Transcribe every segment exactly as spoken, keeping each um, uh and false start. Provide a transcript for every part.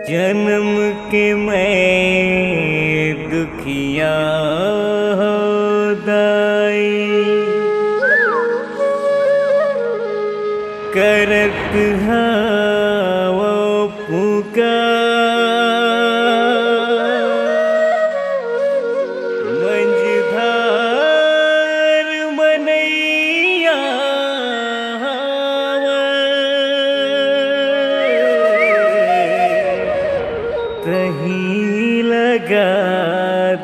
जन्म के मैं दुखिया हो दाई, करत हवं पुकार। मंझधार मनैया हवं, तहीं लगा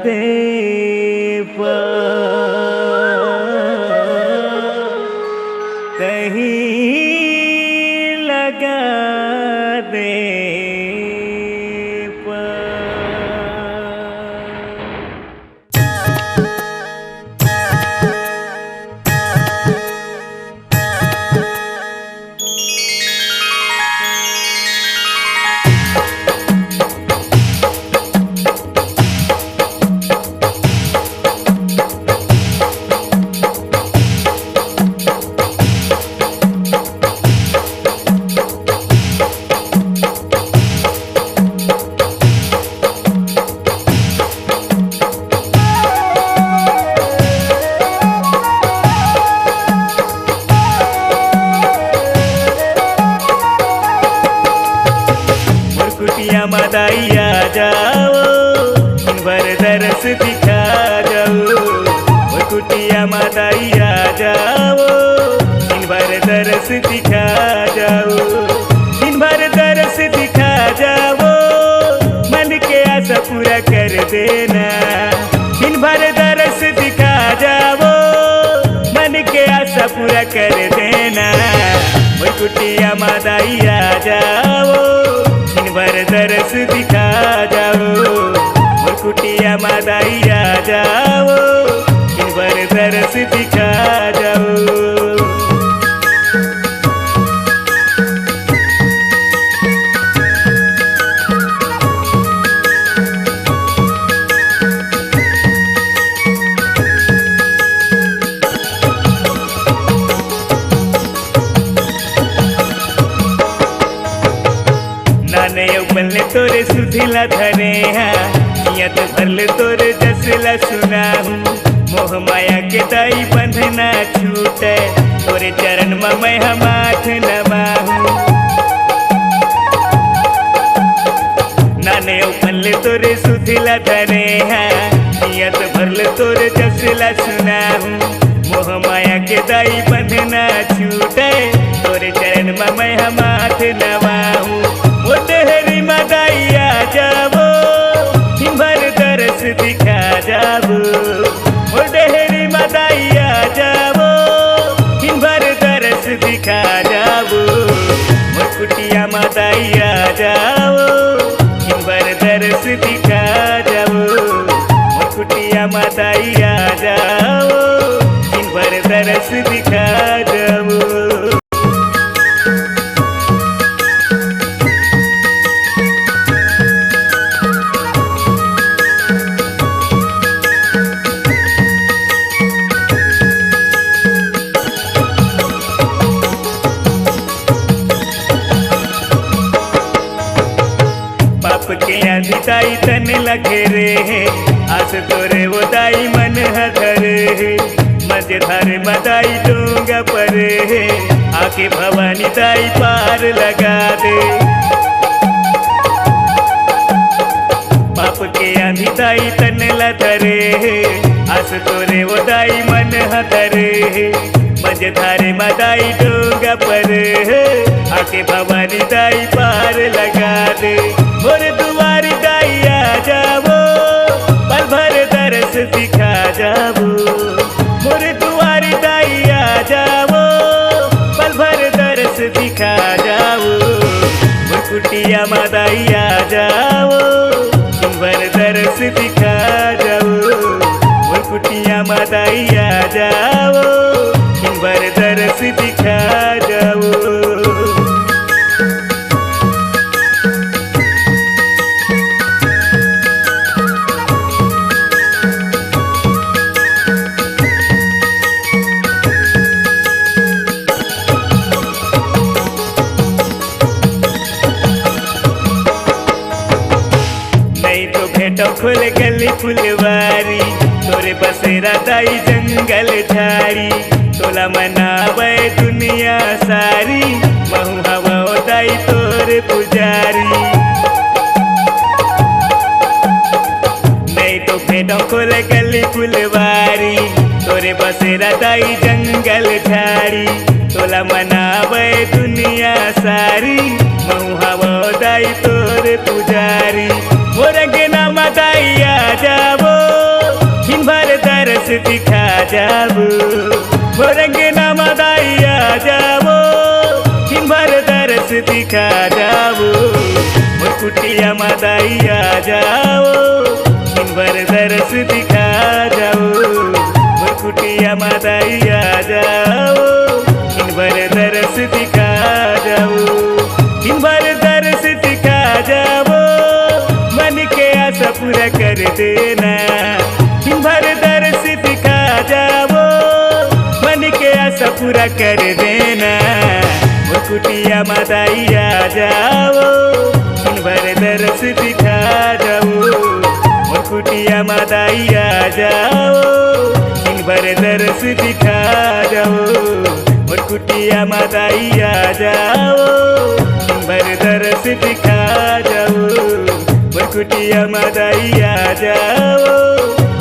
दे पार, तहीं लगा दे पार। मोर कुटिया मा दाई आ जाओ, दिन भर दरस दिखा जाओ। मोर कुटिया मा दाई आ जाओ, दिन भर दरस दिखा जाओ। दिन भर दरस दिखा जाओ, मन के आशा पूरा कर देना। दिन भर दरस दिखा जाओ, मन के आशा पूरा कर देना। मोर कुटिया मा दाई आ जाओ, दिन भर दरस दिखा जाओ। मोर कुटिया मा दाई आ जाओ, दिन भर दरस दिखा जाओ। नाने ऊपर ले तोरे सुधिला धरे हा, नियत भर ले तोरे जसला सुनाहूँ। मोह माया के दाई बंधना छूटे, तोरे चरण म मैं हम हाथ नवाहूँ। नाने ऊपर ले तोरे सुधिला धरे हा, नियत भर ले तोरे जसला सुनाहूँ। मोह माया के दाई बंधना छूटे, तोरे चरण म मैं हम हाथ नवाहूँ। मोर डेहरी मा दाई आ जाबो, दिन भर दरस दिखा जाबो। मोर डेहरी मा दाई आ जाबो, दिन भर दरस दिखा जाबो। मोर कुटिया मा दाई आ जाबो, दिन भर दरस दिखा जाबो। मोर कुटिया मा दाई आ जाबो, दिन भर दरस दिखा जाबो। पाप के आंधी दाई तन ला घेरे हे, आस तोरे वो दाई मन ह धरे हे। मझधार म दाई डोंगा परे हे, आके भवानी दाई पार लगा दे। पाप के आंधी दाई तन ला धरे हे, आस तोरे वो दाई मन ह धरे हे। मझधार म दाई डोंगा परे हे, आके भवानी दाई पार लगा दे। मोर दुआरी दाई आ जाबो, पल भर दरस दिखा जाबो। मोर दुआरी दाई आ जाबो, पल भर दरस दिखा जाबो। मोर कुटिया मा दाई आ जाबो, दिन भर दरस दिखा जाबो। मोर कुटिया मा दाई आ जाबो, दिन भर दरस दिखा जाबो। टोखोल गली फुलवारी, तोरे बसेरा दाई जंगल झाड़ी। तोला मनावे दुनिया सारी, महू हवो दाई तोरे पुजारी। नहीं तो फेंटो खोल गली फुलवारी, तोरे बसेरा दाई जंगल झाड़ी। तोला मनावे दुनिया सारी, महू हवो दाई तोरे पुजारी। मोर अंगना मा दाई आ जावो, दिन भर दरस दिखा जावो। मोर अंगना मा दाई आ जावो, दिन भर दरस दिखा जावो। मोर कुटिया मा दाई आ जावो, दिन भर दरस दिखा जावो। मोर कुटिया मा दाई आ जावो, दिन भर दरस दिखा जावो। दिन भर दरस दिखा जावो, मन के आशा पूरा कर देना। दिन भर दरस दिखा जावो, मन के आशा पूरा कर देना। मोर कुटिया मा दाई आ जावो, दिन भर दरस दिखा जावो। मोर कुटिया मा दाई आ जावो, दिन भर दरस दिखा जावो। मोर कुटिया मा दाई आ जावो, दिन भर दरस दिखा जावो। मोर कुटिया मा दाई आ जावो,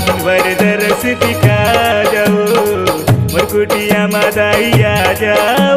दिन भर दरस दिखा जावो। मोर कुटिया मा दाई आ जावो,